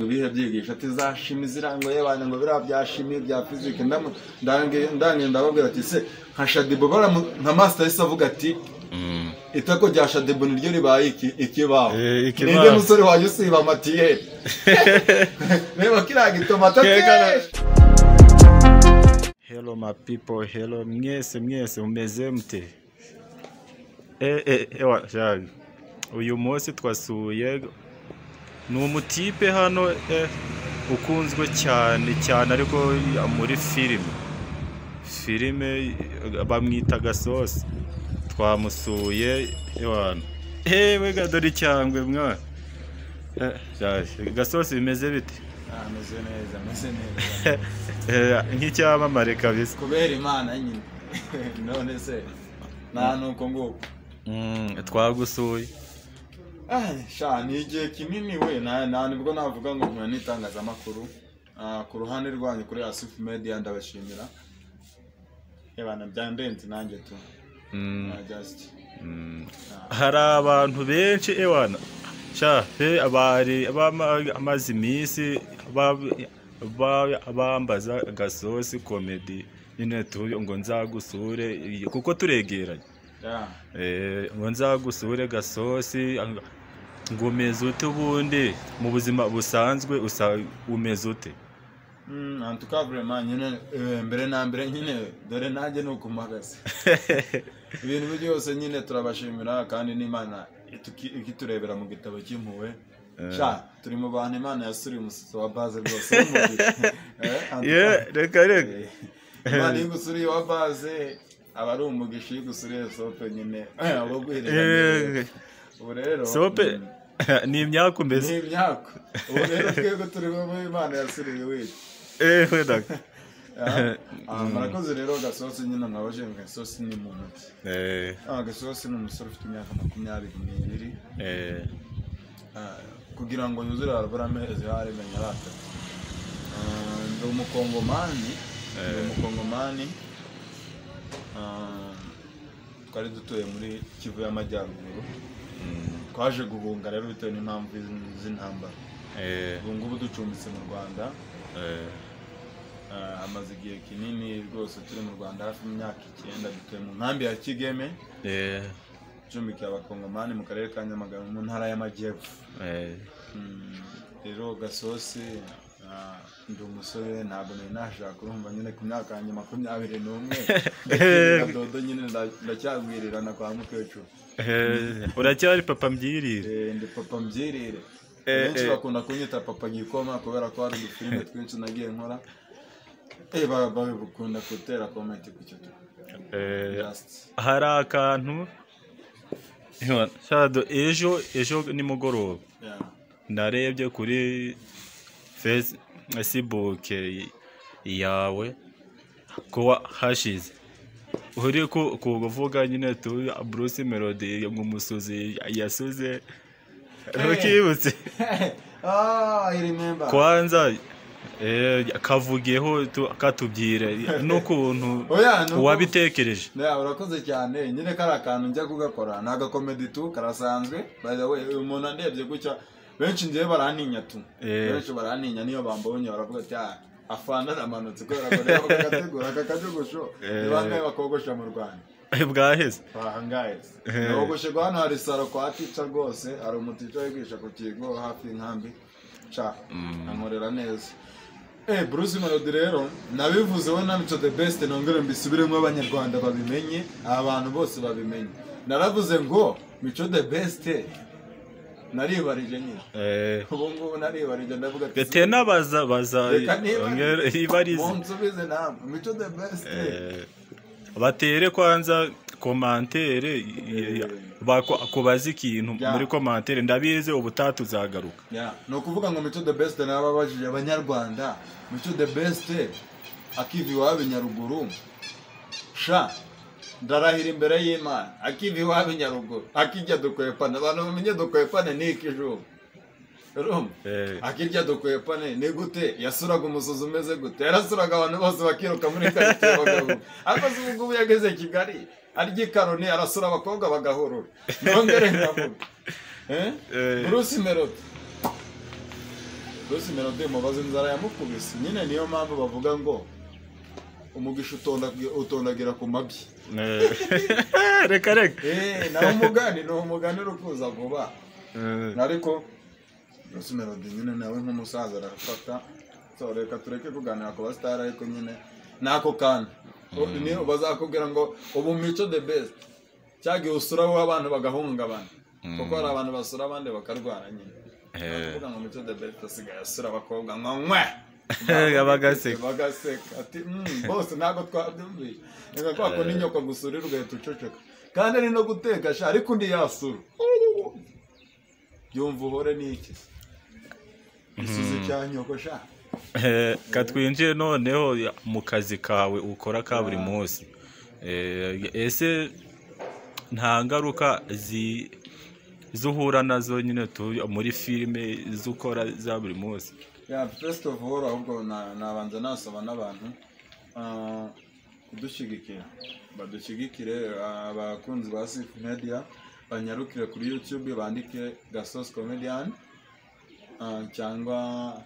Ibihe byigisha ati za chimie zirango y'abantu ngo biriya bya chimie, bya physique. Ndange ndababwira ati se nka Shaddyboo nka master yahise avuga ati itako rya Shaddyboo niryo ribaye iki ikibaho. Eh, ikibaho. Ninde musore wajya usiba matière? Reba kiriya gitomata kenshi. Hello my people, hello mwese mwese, mumeze mute? Ewa shaga. Uyu munsi twasuye ni umutipe hano ukunzwe cyane cyane, ariko muri filime bamwita Gasosi. Twamusuye ewana. Ewe ga dore icyangwe mwa. Shaga, Gasosi, bimeze bite? Ameze neza, ameze neza. Nk'icyamamare kabisa. Kubera Imana nyine, none se nta nuko nguko. Twagusuye. Ah, sha ni igihe kinini we nta nibwo navuga ngo nkura n'itangazamakuru. Ku ruhande rwanyu kuri Asif Media ndabashimira. Ebana byandenze nanjye tu. Just Hari abantu benshi ewana sha pe bari bamaze iminsi bambaza Gasosi Comedy nyine tu ngo nzagusure kuko turegeranye. Ngo nzagusure Gasosi, ngo umeze ute ubundi mu buzima busanzwe, usa umeze ute? En tout cas vraiment nyine mbere na mbere nyine dore nanjye ni uko mpagaze. Ibintu byose nyine turabashimira kandi n'Imana ikiturebera mu gitabo cy'impuhwe. Sha turi mu bantu Imana yasuriye umusatsi wa base rwose w'umubiri. En tout cas, Reka reka. Imana iyo igusuriye wa base aba ari umugisha, iyo igusuriye sope nyine aba aguhereza. Ubu rero Sope ni imyaku mbese. Ni imyaku. Ubu rero twebwe turi mu Imana yasuriye wese. Wenda. Murakoze rero. Gasosi nyine mwabajije ngo Gasosi ni muntu ki? Gasosi ni umusore ufite imyaka 22. Kugira ngo yuzure harabura amezi haremenya ari 3. Ndi umukongomani, ndi umukongomani. Twari dutuye muri Kivu y'Amajyaruguru. Twaje guhunga rero bitewe n'impamvu z'intambara. Ubu ngubu ducumbitse mu Rwanda. Hamaze igihe kinini rwose turi mu Rwanda, hafi y'imyaka 9. Dutuye mu nkambi ya Kigeme icumbikiye abakongomani mu karere ka Nyamagabe, mu ntara y'Amajyepfo. Rero Gasosi, ndi umusore, ntabwo nari nashaka. Urumva nyine ku myaka yanjye 21 ndakirira dodo nyine, ndacyagwirirana kwa mukecuru. Uracyari papa mbyirire. Ndi papa mbyirire. Benshi bakunda kunyita papa gikoma kubera ko hari udufilime twinshi nagiye nkora. Bakunda gutera comment ku cyo tu just Hari akantu Shado, ejo ejo nimugoroba narebye kuri Facebook yawe ko hashize uri kuvuga nyine tu Bruce Melody ngo umusuzi yasuze, ntukibutse? Ah, I remember. Kwanza kavugeho katubwire n'ukuntu Oya, wabitekereje. Yeah, urakoze cyane nyine. Kari akantu njya kugakora ni agakomedi tu karasanzwe. By the way, uyu muntu andebye gutya, benshi ngewe barantinya tu. Benshi barantinya, niyo bambonye baravuga ati: "Ah, afande aramanutse," kubera ko reba kagategura aka kajogosho. Ni bangahe bakogosha mu Rwanda? Bwaheze. Bahangaye nogosherwa hano, hari salon kwa tica rwose, hari umutica wigisha ku kigo hafi y'inkambi ca ankorera neza. Bruce Melody rero nabivuze we na Mico The Best, nongere mbisubiremo abanyarwanda babimenye, abantu bose babimenye. Naravuze ngo Mico The Best, naribarije nyine. Ubu ngubu naribarije, ndavuga ati Tena baza baza Reka niba ibarize. Munsubize namwe, Mico The Best. Batere kwanza commentaire kubaza ikintu muri commentaire, ndabizi ubutaha tuzagaruka. Yeah. Ni ukuvuga ngo Mico The Best nababajije abanyarwanda, Mico The Best akiva iwabo i Nyaruguru, sha ndarahira imbere y'Imana, akiva iwabo i Nyaruguru akijya dukwepana, abantu bamenye dukwepane ni ikijumba, urumva? Akirya dukwepane ni gute yasuraga umusozi umeze gute? Yarasuraga abantu bose bakiruka muri karitsiye bagahura. Ariko se ubu ngubu yageze Kigali arya ikaroni, arasura abakobwa bagahurura. Nongere nkavuga, eh? Bruce Melody. Bruce Melody mubaze inzara yamukubise nyine, niyo mpamvu bavuga ngo umugisha utondagira ku mabyi. Reka reka. Naho umugani ni umugani urukuza vuba. Ariko Bruce Melody nyine nawe nk'umusaza arafata. So reka tureke kuganira ku basitari, ariko nyine nako kandi bazakubwira ngo ubu Mico the Best cyagiye usura abantu bagahungabana, kuko hari abantu basura abandi bakarwara nyine. Kuvuga ngo Mico the Best asigaye asura abakobwa ngo nkwe bagaseka ati bose ntabwo twabyumvise. Reka kwa kundi inyoko gusurira ugahita uceceka, kandi ari no guteka sha, ariko undi yasura byumva uhore n'iki isuze cya nyoko sha. Katwinjiye noneho mu kazi kawe ukora ka buri munsi. Ese nta ngaruka zuhura nazo nyine muri filime zukora za buri munsi? Yeah, first of all ahubwo nabanza nasaba n'abantu kudushyigikira, badushyigikire abakunzi ba Sifu Media, banyarukire kuri YouTube bandike Gasosi Comedian cyangwa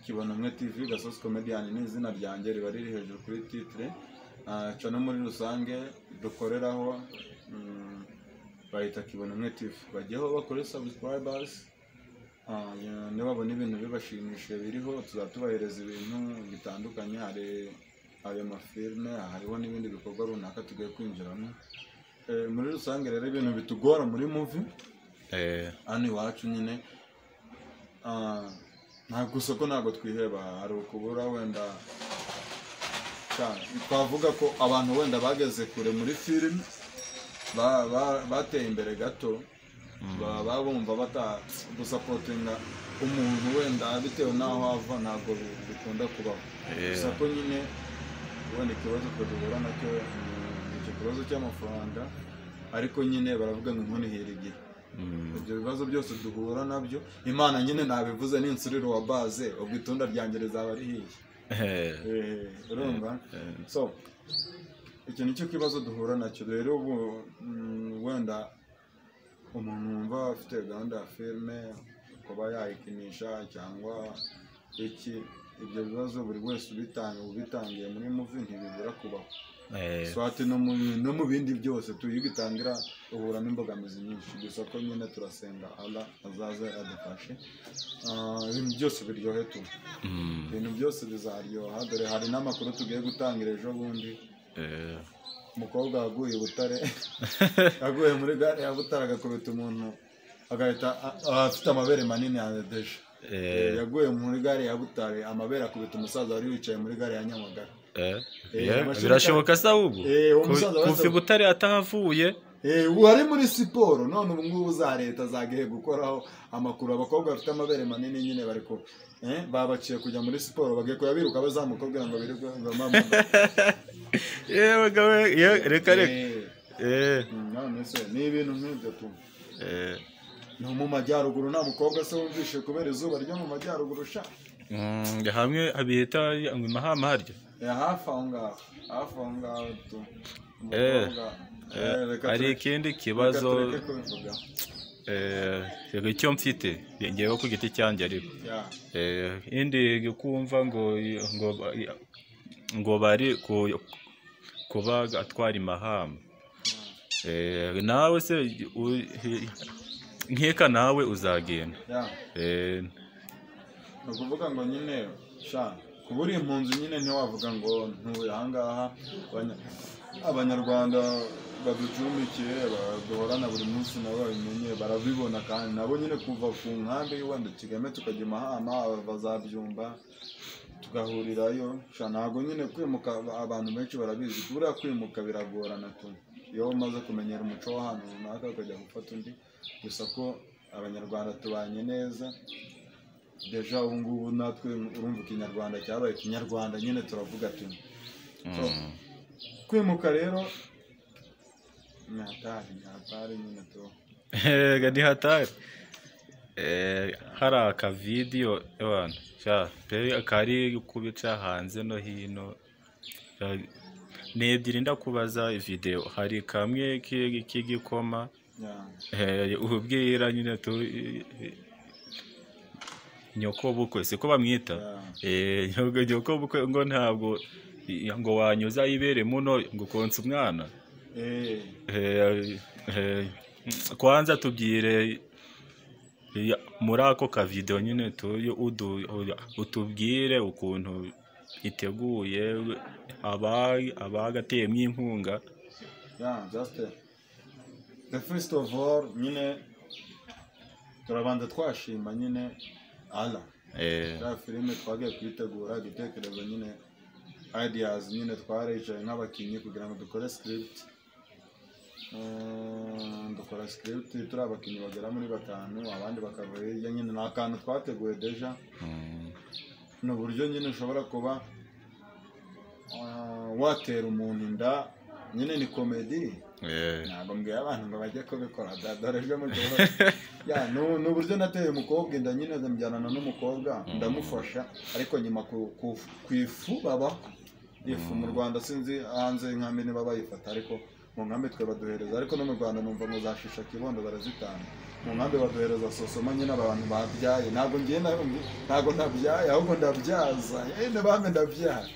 Kibonumwe TV. Gasosi Comedian ni izina ryanjye riba riri hejuru kuri titre. No muri rusange dukoreraho bahita Kibonumwe TV, bajyeho bakore subscribers. Nibabona ibintu bibashimishije biriho tuzatubahereza ibintu bitandukanye. Hari ayo mafilme, hariho n'ibindi bikorwa runaka tugiye kwinjiramo. Muri rusange rero ibintu bitugora muri movie hano iwacu nyine ntabwo isoko, ntabwo twiheba, hari ukubura wenda twavuga ko abantu wenda bageze kure muri filime bateye imbere gato, baba bumva batagusapotinga umuntu wenda bitewe n'aho ava, ntabwo bikunda kubaho. Gusa ko nyine wenda ikibazo twe duhura nacyo icyo kibazo cy'amafaranga, ariko nyine baravuga ngo inkono ihera igihe. Ibyo bibazo byose duhura nabyo Imana nyine nabivuze n'insuriro wa base, ubwo itunda ryanjye rizaba rihiye. Urumva? So icyo nicyo kibazo duhura nacyo rero. Ubu wenda umuntu wumva afite gahunda ya filime kuba yayikinisha cyangwa iki, ibyo bibazo buri wese ubitangiye muri movie ntibibura kubaho. Swati no mu bindi byose tuyigitangira uhura n'imbogamizi nyinshi. Gusa ko nyine turasenga Allah azaze adufashe, ibintu byose biryohe tu, ibintu byose bizaryoha. Dore hari n'amakuru tugiye gutangira ejo bundi. Umukobwa waguye Butare, aguye muri gare ya Butare agakubita umuntu agahita afite amabere manini ya deje. Yaguye muri gare ya Butare amabere akubita umusaza wari wicaye muri gare ya Nyamagana. Birashoboka se ahubwo kuva Butare atahavuye? Wari muri siporo none ubu ngubu za leta zagiye gukoraho amakuru. Abakobwa bafite amabere manini nyine bari ko babaciye kujya muri siporo, bagiye kuyabiruka bazamukobwira ngo birirwe ngo mama. Yewe gawe reka reka. None se ni ibintu nk'ibyo tu. No mu majyaruguru nta mukobwa se wumvishe kubera izuba ryo mu majyaruguru sha. Hamwe abihita ngo imahama harya. Hafi aho ngaho, hafi aho ngaho tu. Hari ikindi kibazo icyo mfite ngewe ku giti cyanjye, ariko indi kumva ngo bari kuba atwara imahama, nawe se nkeka nawe uzagenda? Ni ukuvuga ngo nyine sha kuba uri impunzi nyine ntiwavuga ngo ntuye ahangaha. Abanyarwanda baducumbikiye baduhorana buri munsi nabo babimenye barabibona, kandi nabo nyine kuva ku nkambi wenda Kigame tukajya Mahama bazabyumva tugahurirayo. Ntabwo nyine kwimuka abantu benshi barabizi, buriya kwimuka biragorana tu, iyo umaze kumenyera umuco w'ahantu runaka ukajya gufata undi. Gusa ko Abanyarwanda tubanye neza deja ubu ngubu natwe urumva ikinyarwanda cyabaye ikinyarwanda nyine turavuga ati. Kwimuka rero ni hatari nyine tu. Ni hatari. Hari akavidiyo abantu kari kubica hanze no hino, ni ebyiri ndakubaza video. Hari kamwe k'igikoma ubwira nyine tu Nyoko bukwe siko bamwita. Nyoko bukwe ngo ntabwo ngo wanyuza ibere muno ngo konsa umwana. Kwanza tubwire muri ako ka video nyine tuyo utubwire ukuntu iteguye abagateyemo inkunga. Yeah, just the first of all nyine turabanza twashima nyine Allah. Ya filime twagiye kuyitegura igitekerezo nyine ideas nyine twaricaye nk'abakinnyi kugira ngo dukore script. Dukora script turi abakinnyi bagera muri 5 abandi bakava hirya nyine ni akantu twateguye deja. Ni uburyo nyine ushobora kuba watera umuntu inda nyine ni comedy. Ntabwo mbwiye abantu ngo bajye kubikora dore ejo mu gihe ya ni uburyo nateye umukobwa inda nyine ndamujyanana n'umukobwa ndamufasha ariko nyuma ku ifu baba ifu mu Rwanda sinzi hanze inkambi niba bayifata ariko mu nkambi twe baduhereza ariko no mu Rwanda numva ngo zashisha kibondo barazitanga mu nkambi baduhereza sosoma nyine abantu babyaye ntabwo ngiye ntabwo nabyaye ahubwo ndabyaza bambe ndabyara.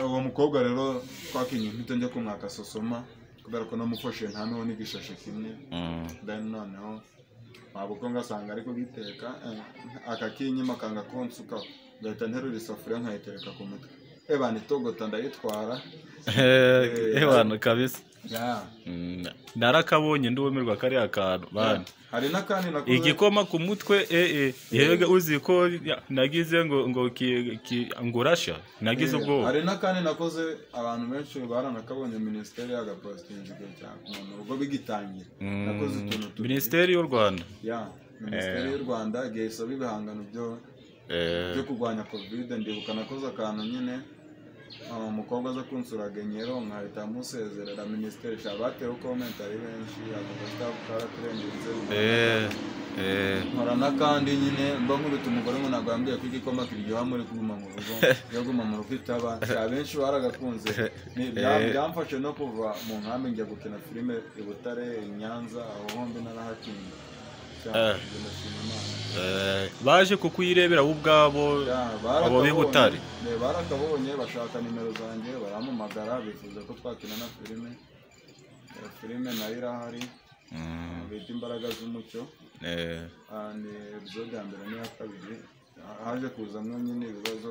Uwo mukobwa rero twakinye impito njya kumwaka sosoma kubera ko namufashe nta n'uwo n'igishashi kimwe then noneho waba ngasanga ariko giteka akakinyima akanga konsuka ngahita nterura isafuriya nkayitereka ku mutwe ebana itogota ndayitwara. Ebana kabisa. Narakabonye ndumirwa kariya kantu bana. Hari n'akandi nakoze igikoma ku mutwe yega uzi ko nagize ngo ngurasha nagize ubwoba. Hari n'akandi nakoze abantu benshi baranakabonye minisiteri y'agapostinze igihe cya mu rugo bigitangira nakoze utuntu tubiri. Minisiteri y'u Rwanda. Ya minisiteri y'u Rwanda igihe isaba ibihangano byo kurwanya COVID ndibuka nakoze akantu nyine umukobwa aza kunsura genyero nkahita musezerera minisiteri batewe comment ari benshi agafata karakurengenze. Nkora n'akandi nyine mba nkubita umugore ngo ntabwo yambwiye ko igikoma kiryoha muri kuguma mu rugo yo guma mu rugo itaba benshi baragakunze. Byamfashe no kuva mu nkambi njya gukina filime i Butare i Nyanza aho hombi narahakinnye. Baje kukuyirebera bo ubwabo abo b'Ibutare barakabonye bashaka nimero zanjye barampamagara bifuza ko twakina na filime. Filime nayo irahari bita Imbaraga z'Umucyo. Ni episode ya mbere n'iya kabiri haje kuzamwo nyine ibibazo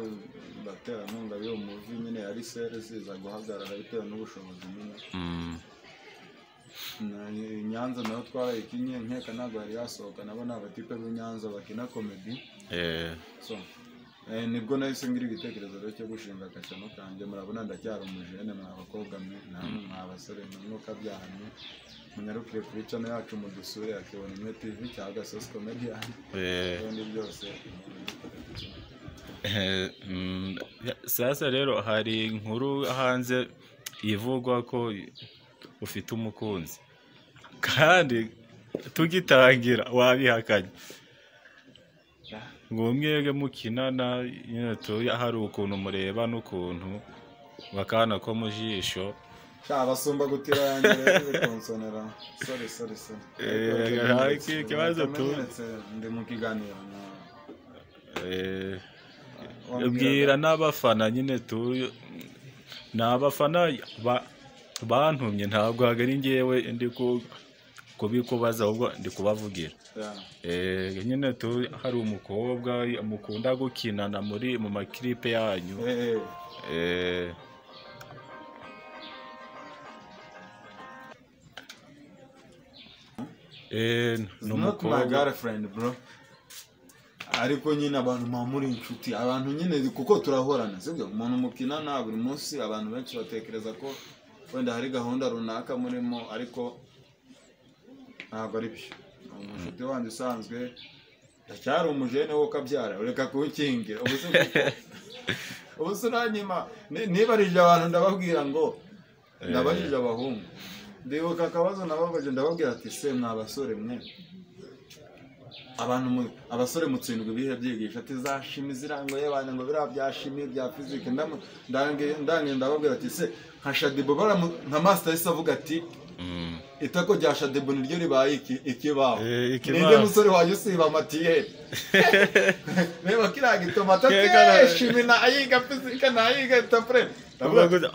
baterankunga b'iyo movie nyine yari series iza guhagarara bitewe n'ubushobozi nyine. Nyanza nayo twarayikinye nkeka ntabwo yari yasohoka nabo ni abatipe b'i Nyanza bakina comedy. So nibwo nahise ngira igitekerezo rero cyo gushinga agacano kanjye murabona ndacyari umujene mwa bakobwa mwe namwe mwa basore mwuka byahamye munyarukire kuri channel yacu mudusure akibona imwe TV cyangwa Gasosi Comedian n'ibindi byose. Sasa rero hari inkuru hanze ivugwa ko ufite umukunzi kandi tugitangira wabihakanye ngo mwege mukinana hari ukuntu mureba n'ukuntu bakana ko mu jisho basumba gutira yanjye rero bikonsonera. Sorry ikibazo tu ndi mu kiganiro bwira n'abafana nyine tu n'abafana bantumye ntabwo ari ngewe ndi kubikubaza ahubwo ndi kubavugira. Nyine tu hari umukobwa mukunda gukinana muri mu maklipe yanyu. Ni umukobwa girlfriend bro ariko nyine abantu muri inshuti abantu nyine kuko turahorana sibyo umuntu mukinana buri munsi abantu benshi batekereza ko wenda hari gahunda runaka murimo ariko ntabwo ari byo. Umushuti wanjye usanzwe ndacyari umujene wo kabyara ureka kuwukingira ubu se uranyima nibarije abantu ndababwira ngo ndabajije abahungu ndibuka akabazo nababaje ndababwira ati se mwa basore mwe abantu abasore mutsindwa ibihe byigisha ati za shimi zirango y'abantu ngo biriya bya shimi bya fizike ndange ndababwira ati se nka Shadibo nka Master yahise avuga ati Itako rya Shaddy niryo ribaye ikibaho. Ninde musore waje usiba matiyeri? Reba kiriya gitomata shimi nayiga fizika nayiga tapre.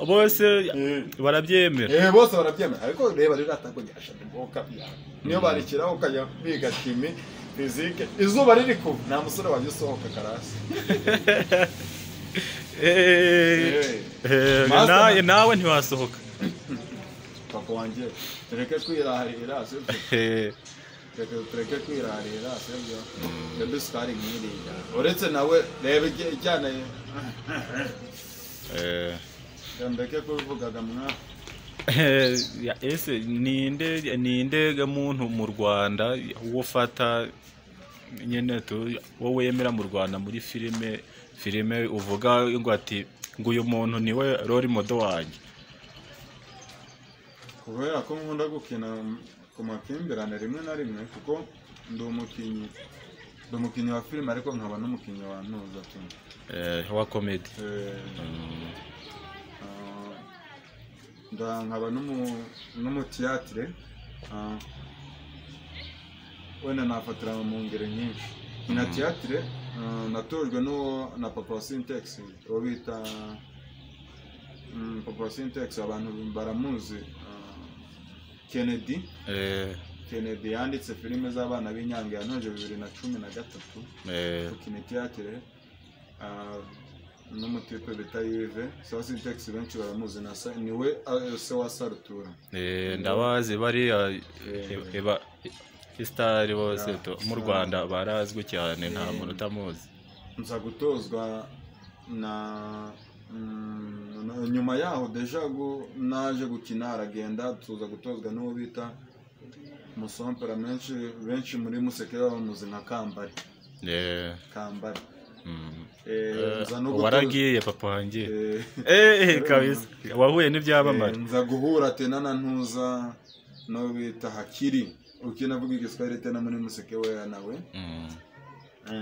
Bose barabyemera. Bose barabyemera ariko reba rero atako rya Shaddy kabya. Niyo barikiraho ukajya biga shimi fizike izuba riri kuva nta musore waje usohoka karasi. Nawe ntiwasohoka. Papa wanjye tureke kwirarira sibyo? Tureke kwirarira sibyo? Reba isukari nk'iriya uretse nawe reba icyana ndeke kubivugaga mwa. Ese ninde muntu mu Rwanda wofata nyene wowe yemera mu Rwanda muri filime uvuga ngo ati ngo uyu muntu niwe role model wanjye? Kubera ko nkunda gukina ku makimbirane rimwe na rimwe kuko ndi umukinnyi wa filime ariko nkaba n'umukinnyi wa ntuza tu wa comedy nkaba n'umutiyatire wenda nafatira mu ngero nyinshi. Nkina tiyatire natojwe na Papa wa Syntex uwo bita Papa wa Syntex abantu baramuzi Kennedy. Kennedy yanditse filime z'abana b'Inyange yanoje 2013 gukina tiyatire n'umutipe bita Yves so Syntex benshi baramuzi na niwe se wa Sarutura. Ndabazi bari eba star bose mu Rwanda barazwi cyane nta muntu utamuzi. Nza gutozwa na nyuma yaho deja naje gukina aragenda tuza gutozwa n'uwo bita Musompera benshi muri Museke bamuzi nka Kambari. Kambari. Waragiye papa wanjye. Kabisa wahuye n'ibyamamare. Nza guhura tena na ntuza no bita Hakiri ukina vuga igiswahili tena muri Museke we nawe.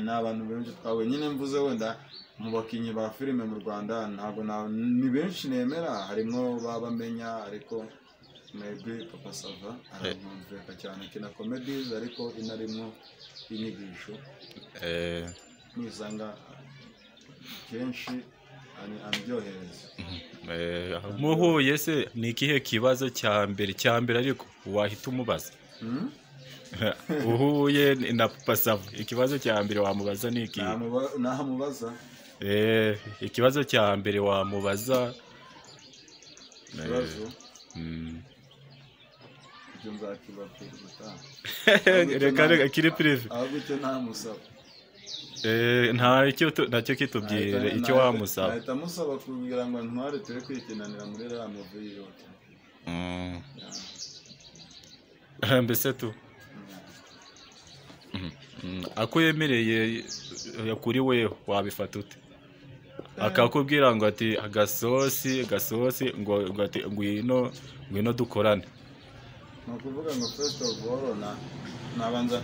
N'abantu benshi twawe nyine mvuze wenda mu bakinyi ba filime mu Rwanda ntago ni benshi nemera harimo babamenya ariko maybe Papa Sava aramwumveka cyane kina comedies ariko inarimo inyigisho. Nisanga kenshi andyohereza. Muhuye se ni ikihe kibazo cya mbere ariko wahita umubaza? Uhuye na Papa Sava ikibazo cya mbere wamubaza ni iki? Namubaza ikibazo cya mbere wamubaza ikibazo ibyo nzakibabwira ubutaha. Reka kiri prive ahubwo icyo ntamusaba nta cyo nacyo kitubwire icyo wamusaba. Nahita musaba kugira ngo ntware turi kwikinanira muri iriya movie yihuta. Mbese tu akwemereye kuri we wabifata ute? Akakubwira ngo ati agasosi ngo ati ngwino dukorane. Ni ukuvuga ngo first of all nabanza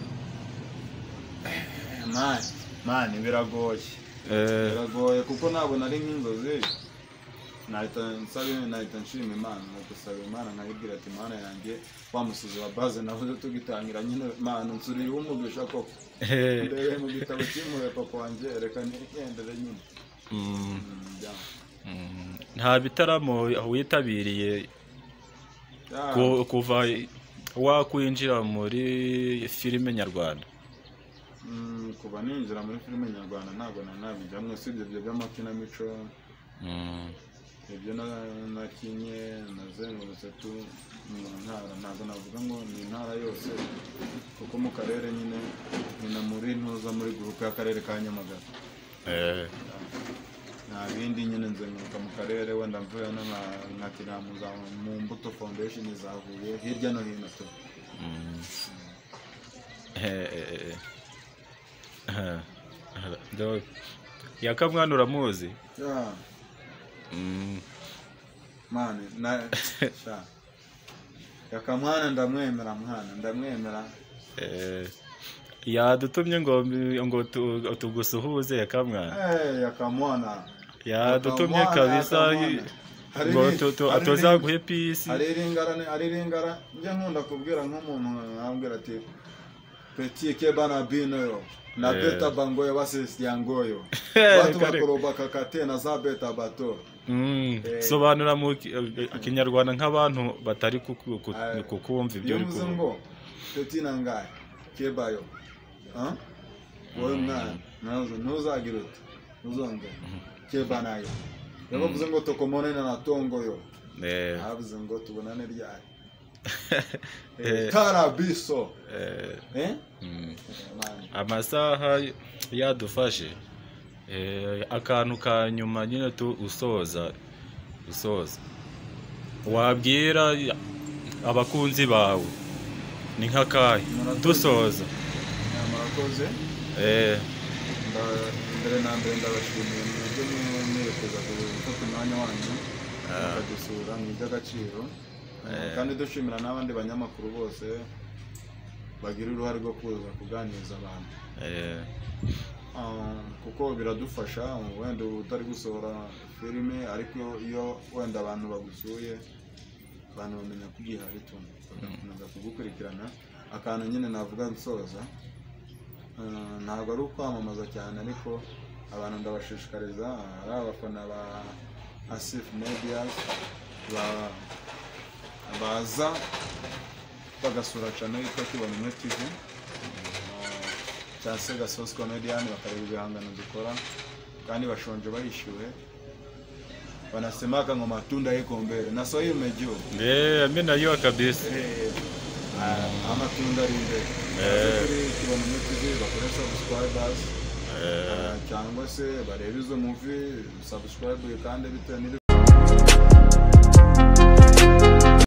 mani biragoye. Biragoye kuko nabona ari nk'inzozi nahita nshima Imana gusaba Imana nkayibwira ati Imana yanjye wa musozi wa base navuze tugitangira nyine Imana nsuriye umugisha koko ndebe mu gitabo cy'impuhwe papa wanjye reka nigendere nyine. Nta bitaramo witabiriye kuva wakwinjira muri filime nyarwanda? Kuva ninjira muri filime nyarwanda ntabwo nabijyamo usibye ibyo by'amakinamico ibyo nakinye nazengurutse tu mu ntara ntabwo navuga ngo ni intara yose kuko mu karere nyine ni muri ntuza muri gurupe y'akarere ka Nyamagabe. Nta bindi nyine nzenguruka mu karere wenda mvuye hano nkakina mu Mbuto Foundation za Huye hirya no hino tu. Yakamwana uramuzi? Mani na sha Yakamwana ndamwemera mwana ndamwemera. Yadutumye ngo tugusuhuze Yakamwana. Yakamwana yadutumye kabisa. Ngo tuzaguhe peace. Hari iringara njya nkunda kubwira nk'umuntu nkambwira ati petit ke bana bino yo na beta bangoyo basisi yangoyo batu bakoroba kakate na za beta bato. Sobanura mu Kinyarwanda nk'abantu batari kukumva ibyo uri kuvuga. Ngo petit nangaye kebayo wowe mwana ntuzagira uti ntuzongere kebanayo. Yabavuze ngo tokomone na natongo yo. Avuze ngo tubonane ryari. Tarabiso. Amasaha yadufashe. Akantu ka nyuma nyine tu usoza. Wabwira abakunzi bawe ni nk'akahe dusoza? Murakoze. Mbere na mbere ndabashimiye mwebwe mwifuza gufata umwanya wanyu mukadusura, ni iby'agaciro. Kandi dushimira n'abandi banyamakuru bose bagira uruhare rwo kuza kuganiriza abantu, kuko biradufasha. Wenda utari gusohora filime, ariko iyo wenda abantu bagusuye abantu bamenya ko ugihari tu bagakomeza kugukurikirana. Akantu nyine navuga nsoza, ntabwo ari ukwamamaza cyane, ariko abantu ndabashishikariza, ari abafana ba Asif Media baza bagasura channel yitwa Kibonumwe TV cyangwa se Gasosi Comedian, bakareba ibihangano dukora kandi bashonje bahishiwe. Wanasemaka ngo matunda yiko mbere na so hiyo umejua. Mimi najua kabisa. Amatunda ari imbere. Kuri Kibonumwe TV bakore subscribers cyangwa se barebe izo movie, subscribe kandi bitewe.